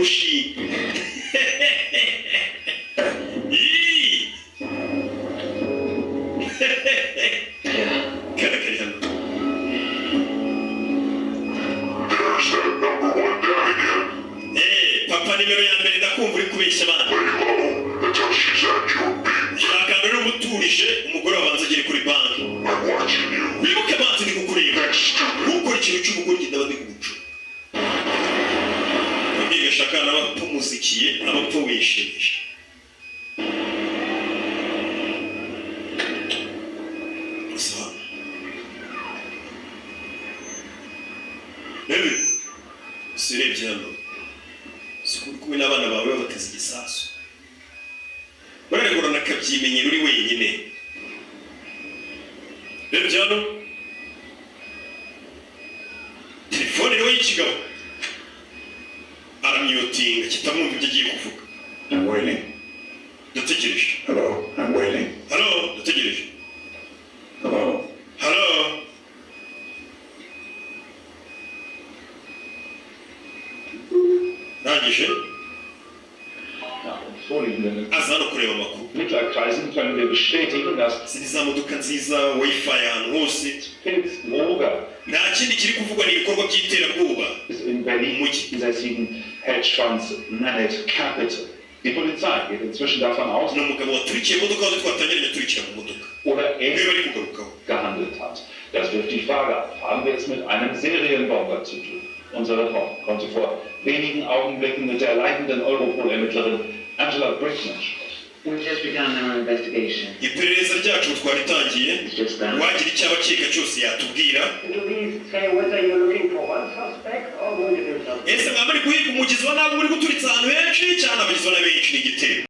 Kurushinga. Ii! Kana kari hano. There's that number one dad again. Papa nimero ya mbere, ndakumva uri kubeshya abana. Lay low until she's at your beat. Shaka rero umuturije umugore wabanza agere kuri banki. I'm watching you. Wibuke banki, ndi kukureba. That's stupid. Ntukore ikintu cy'ubugoryi, ndaba ndi kuguca. Ababyeyi gashaka n'abapfumuzikiye abapfu wishimisha. Gusa hano rebe, si urebye hano, si uri kumwe n'abana bawe babateze igisasu, bararengurana akabyimenyera uri wenyine. Rebye hano, telefone rero y'ikigabo aramyutinga kitamwumva ibyo agiye kuvuga. I'm waiting. Ndategereje. Hello, I'm waiting. Halo, ndategereje. Hello. Halo. Ndangije. Nach uns vorliegenden Aza hano kureba amakuru. Ermittlerkreisen können wir bestätigen, dass Izi ni za modoka nziza, wifi ahantu hose. Pilz Roger Nta kindi kiri kuvugwa, ni ibikorwa by'iterabwoba. ist in Berlin Mujyi. ansässigen Hedgefonds Nanette Capital. Die Polizei geht inzwischen davon aus, Ni umugabo waturikiye imodoka wazo twatangiranye aturikira mu modoka oder niwe er bari kugarukaho. gehandelt hat. Das wirft die Frage auf, haben wir es mit einem Serienbomber zu tun? Unser Reporter konnte vor wenigen Augenblicken mit der leitenden Europol-Ermittlerin Angela Brickman sprechen. We've just begun our investigation. Iperereza ryacu twaritangiye. It's just that. Uwagira icyo abakeka cyose yatubwira. To please say whether you're looking for one suspect or multiple suspects. Ese mwaba muri guhiga umugizi wa nabi uri guturitsa ahantu henshi cyane? Abagizi ba nabi benshi ni igitero.